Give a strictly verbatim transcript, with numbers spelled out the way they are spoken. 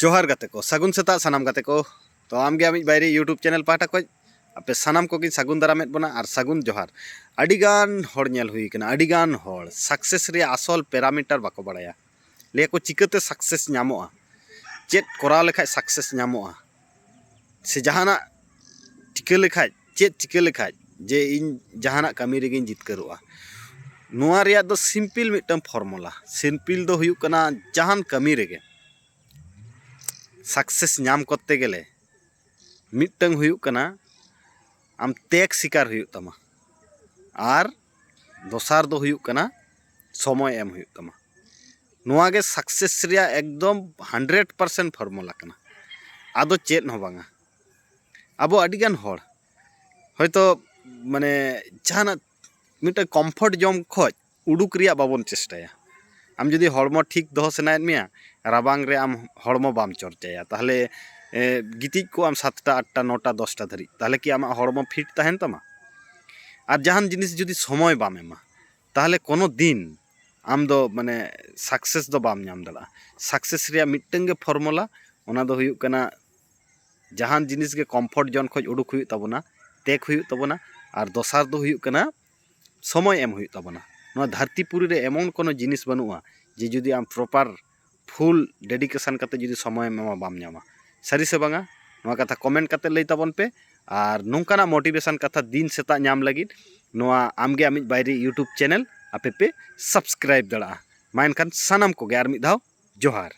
ᱡᱚᱦᱟᱨ ᱜᱟᱛᱮ ᱠᱚ, ᱥᱟᱹᱜᱩᱱ ᱥᱮᱛᱟᱜ ᱥᱟᱱᱟᱢ ᱜᱟᱛᱮ ᱠᱚ᱾ ᱛᱚ ᱟᱢᱜᱮ ᱟᱢᱤᱡ ᱵᱟᱭᱨᱤ YouTube ᱪᱮᱱᱮᱞ ᱯᱟᱦᱴᱟ ᱠᱷᱚᱱ ᱟᱯᱮ ᱥᱟᱱᱟᱢ ᱠᱚᱜᱮᱧ ᱥᱟᱹᱜᱩᱱ ᱫᱟᱨᱟᱢᱮᱫ ᱵᱚᱱᱟ ᱟᱨ ᱥᱟᱹᱜᱩᱱ ᱡᱚᱦᱟᱨ᱾ ᱟᱹᱰᱤᱜᱟᱱ ᱦᱚᱲ ᱧᱮᱞ ᱦᱩᱭ ᱠᱟᱱᱟ, ᱟᱹᱰᱤᱜᱟᱱ ᱦᱚᱲ ᱥᱟᱠᱥᱮᱥ ᱨᱮᱭᱟᱜ ᱟᱥᱚᱞ ᱯᱮᱨᱟᱢᱤᱴᱟᱨ ᱵᱟᱠᱚ ᱵᱟᱲᱟᱭᱟ᱾ ᱞᱟᱹᱭᱟᱠᱚ ᱪᱤᱠᱟᱹᱛᱮ ᱥᱟᱠᱥᱮᱥ ᱧᱟᱢᱚᱜᱼᱟ, ᱪᱮᱫ ᱠᱚᱨᱟᱣ ᱞᱮᱠᱷᱟᱡ ᱥᱟᱠᱥᱮᱥ ᱧᱟᱢᱚᱜᱼᱟ, ᱥᱮ ᱡᱟᱦᱟᱱᱟᱜ ᱪᱤᱠᱟᱹ ᱞᱮᱠᱷᱟᱡ, ᱪᱮᱫ ᱪᱤᱠᱟᱹ ᱞᱮᱠᱷᱟᱡ ᱡᱮ ᱤᱧ ᱡᱟᱦᱟᱱᱟᱜ ᱠᱟᱹᱢᱤ ᱨᱮᱜᱮᱧ ᱡᱤᱛᱠᱟᱹᱨᱚᱜᱼᱟ᱾ ᱱᱚᱣᱟ ᱨᱮᱭᱟᱜ ᱫᱚ ᱥᱤᱢᱯᱤᱞ ᱢᱤᱫᱴᱟᱝ ᱯᱷᱚᱨᱢᱩᱞᱟ᱾ ᱥᱤᱢᱯᱤᱞ ᱫᱚ ᱦᱩᱭᱩᱜ ᱠᱟᱱᱟ, ᱡᱟᱦᱟᱱ ᱠᱟᱹᱢᱤ ᱨᱮᱜᱮ ᱥᱟᱠᱥᱮᱥ ᱧᱟᱢ ᱠᱚᱨᱛᱮ ᱜᱮᱞᱮ ᱢᱤᱫᱴᱟᱝ ᱦᱩᱭᱩᱜ ᱠᱟᱱᱟ, ᱟᱢ ᱛᱮᱜ ᱥᱤᱠᱟᱨ ᱦᱩᱭᱩᱜ ᱛᱟᱢᱟ, ᱟᱨ ᱫᱚᱥᱟᱨ ᱫᱚ ᱦᱩᱭᱩᱜ ᱠᱟᱱᱟ ᱥᱚᱢᱚᱭ ᱮᱢ ᱦᱩᱭᱩᱜ ᱛᱟᱢᱟ᱾ ᱱᱚᱣᱟ ᱜᱮ ᱥᱟᱠᱥᱮᱥ ᱨᱮᱭᱟᱜ ᱮᱠᱫᱚᱢ ᱦᱟᱱᱰᱨᱮᱰ ᱯᱟᱨᱥᱮᱱᱴ ᱯᱷᱚᱨᱢᱩᱞᱟ ᱠᱟᱱᱟ, ᱟᱫᱚ ᱪᱮᱫ ᱦᱚᱸ ᱵᱟᱝᱟ᱾ ᱟᱵᱚ ᱟᱹᱰᱤᱜᱟᱱ ᱦᱚᱲ ᱦᱚᱭᱛᱳ ᱢᱟᱱᱮ ᱡᱟᱦᱟᱱᱟᱜ ᱢᱤᱫᱴᱟᱝ ᱠᱚᱢᱯᱷᱚᱨᱴ ᱡᱳᱱ ᱠᱷᱚᱡ ᱩᱰᱩᱠ ᱨᱮᱭᱟᱜ ᱵᱟᱵᱚᱱ ᱪᱮᱥᱴᱟᱭᱟ᱾ ᱟᱢ ᱡᱩᱫᱤ ᱦᱚᱲᱢᱚ ᱴᱷᱤᱠ ᱫᱚᱦᱚ ᱥᱟᱱᱟᱭᱮᱫ ᱢᱮᱭᱟ, ᱨᱟᱵᱟᱝ ᱨᱮ ᱟᱢ ᱦᱚᱲᱢᱚ ᱵᱟᱢ ᱪᱚᱨᱪᱟᱭᱟ, ᱛᱟᱦᱚᱞᱮ ᱮ, ᱜᱤᱛᱤᱡ ᱠᱚᱜ ᱟᱢ ᱥᱟᱛᱴᱟ, ᱟᱴᱴᱟ, ᱱᱚᱴᱟ, ᱫᱚᱥᱴᱟ ᱫᱷᱟᱹᱨᱤᱡ, ᱛᱟᱦᱚᱞᱮ ᱠᱤ ᱟᱢᱟᱜ ᱦᱚᱲᱢᱚ ᱯᱷᱤᱴ ᱛᱟᱦᱮᱱ ᱛᱟᱢᱟ? ᱟᱨ ᱡᱟᱦᱟᱱ ᱡᱤᱱᱤᱥ ᱡᱩᱫᱤ ᱥᱚᱢᱚᱭ ᱵᱟᱢ ᱮᱢᱟ, ᱛᱟᱦᱚᱞᱮ ᱠᱳᱱᱳ ᱫᱤᱱ ᱟᱢ ᱫᱚ ᱢᱟᱱᱮ ᱥᱟᱠᱥᱮᱥ ᱫᱚ ᱵᱟᱢ ᱧᱟᱢ ᱫᱟᱲᱮᱭᱟᱜᱼᱟ᱾ ᱥᱟᱠᱥᱮᱥ ᱨᱮᱭᱟᱜ ᱢᱤᱫᱴᱟᱝ ᱜᱮ ᱯᱷᱚᱨᱢᱩᱞᱟ, ᱚᱱᱟ ᱫᱚ ᱦᱩᱭᱩᱜ ᱠᱟᱱᱟ ᱡᱟᱦᱟᱱ ᱡᱤᱱᱤᱥ ᱜᱮ ᱠᱚᱢᱯᱷᱚᱨᱴ ᱡᱳᱱ ᱠᱷᱚᱱ ᱩᱰᱩᱠ ᱦᱩᱭᱩᱜ ᱛᱟᱵᱚᱱᱟ, ᱛᱮᱜ ᱦᱩᱭᱩᱜ ᱛᱟᱵᱚᱱᱟ, ᱟᱨ ᱫᱚᱥᱟᱨ ᱫᱚ ᱦᱩᱭᱩᱜ ᱠᱟᱱᱟ ᱥᱚᱢᱚᱭ ᱮᱢ ᱦᱩᱭᱩᱜ ᱛᱟᱵᱚᱱᱟ᱾ ᱱᱚᱣᱟ ᱫᱷᱟᱹᱨᱛᱤ ᱯᱩᱨᱤ ᱨᱮ ᱮᱢᱚᱱ ᱠᱳᱱᱳ ᱡᱤᱱᱤᱥ ᱵᱟᱹᱱᱩᱜᱼᱟ ᱡᱮ ᱡᱩᱫᱤ ᱟᱢ ᱯᱨᱚᱯᱟᱨ ᱯᱷᱩᱞ ᱰᱮᱰᱤᱠᱮᱥᱚᱱ ᱠᱟᱛᱮ ᱡᱩᱫᱤ ᱥᱚᱢᱚᱭᱮᱢ ᱮᱢᱟ, ᱵᱟᱢ ᱧᱟᱢᱟ᱾ ᱥᱟᱹᱨᱤ ᱥᱮ ᱵᱟᱝᱟ? ᱱᱚᱣᱟ ᱠᱟᱛᱷᱟ ᱠᱚᱢᱮᱱᱴ ᱠᱟᱛᱮ ᱞᱟᱹᱭ ᱛᱟᱵᱚᱱ ᱯᱮ᱾ ᱟᱨ ᱱᱚᱝᱠᱟᱱᱟᱜ ᱢᱳᱴᱤᱵᱷᱮᱥᱚᱱ ᱠᱟᱛᱷᱟ ᱫᱤᱱ ᱥᱮᱛᱟᱜ ᱧᱟᱢ ᱞᱟᱹᱜᱤᱫ ᱱᱚᱣᱟ ᱟᱢᱜᱮ ᱟᱢᱤᱡ ᱵᱟᱭᱨᱤ YouTube ᱪᱮᱱᱮᱞ ᱟᱯᱮ ᱯᱮ ᱥᱟᱵᱥᱠᱨᱟᱭᱤᱵ ᱫᱟᱲᱮᱭᱟᱜᱼᱟ᱾ ᱢᱟ ᱮᱱᱠᱷᱟᱱ ᱥᱟᱱᱟᱢ ᱠᱚᱜᱮ ᱟᱨ ᱢᱤᱫ ᱫᱷᱟᱣ ᱡᱚᱦᱟᱨ᱾